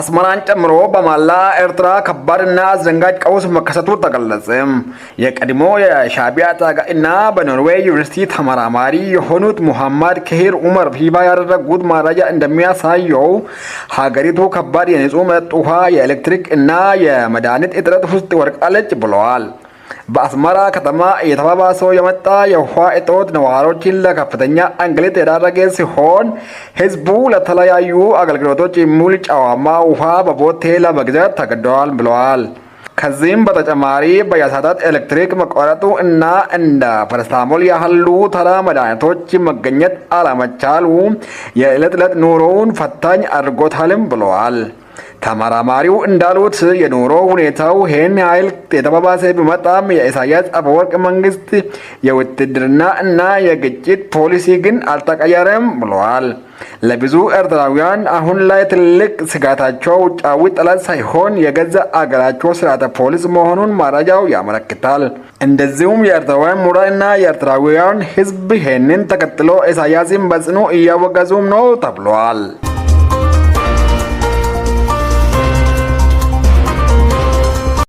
አስመራን ጨምሮ በመላ ኤርትራ ከባድና አስደንጋጭ ቀውስ መከሰቱ ተገለጸ። የቀድሞ የሻዕቢያ ታጋይና በኖርዌይ ዩኒቨርሲቲ ተመራማሪ የሆኑት ሙሐመድ ከሂር ኡመር ይፋ ያደረጉት መረጃ እንደሚያሳየው ሀገሪቱ ከባድ የንጹህ መጠጥ ውሃ፣ የኤሌክትሪክ እና የመድኃኒት እጥረት ውስጥ ወድቃለች ብለዋል። በአስመራ ከተማ እየተባባሰው የመጣ የውሃ እጦት ነዋሪዎችን ለከፍተኛ እንግልት የዳረገ ሲሆን፣ ሕዝቡ ለተለያዩ አገልግሎቶች የሚውል ጨዋማ ውሃ በቦቴ ለመግዛት ተገደዋል ብለዋል። ከዚህም በተጨማሪ በየሰዓታት ኤሌክትሪክ መቋረጡ እና እንደ ፓራሲታሞል ያሉ ተራ መድኃኒቶች መገኘት አለመቻሉ የዕለት ዕለት ኑሮውን ፈታኝ አድርጎታልም ብለዋል። ተመራማሪው እንዳሉት የኑሮ ሁኔታው ይህን ያህል የተባባሰ ቢመጣም የኢሳያስ አፈወርቅ መንግስት የውትድርና እና የግጭት ፖሊሲ ግን አልተቀየረም ብለዋል። ለብዙ ኤርትራውያን አሁን ላይ ትልቅ ስጋታቸው ውጫዊ ጠላት ሳይሆን የገዛ አገራቸው ስርዓተ ፖሊስ መሆኑን መረጃው ያመለክታል። እንደዚሁም የኤርትራውያን ምሁራን እና የኤርትራውያን ሕዝብ ይህንን ተከትሎ ኢሳያስን በጽኑ እያወገዙም ነው ተብሏል።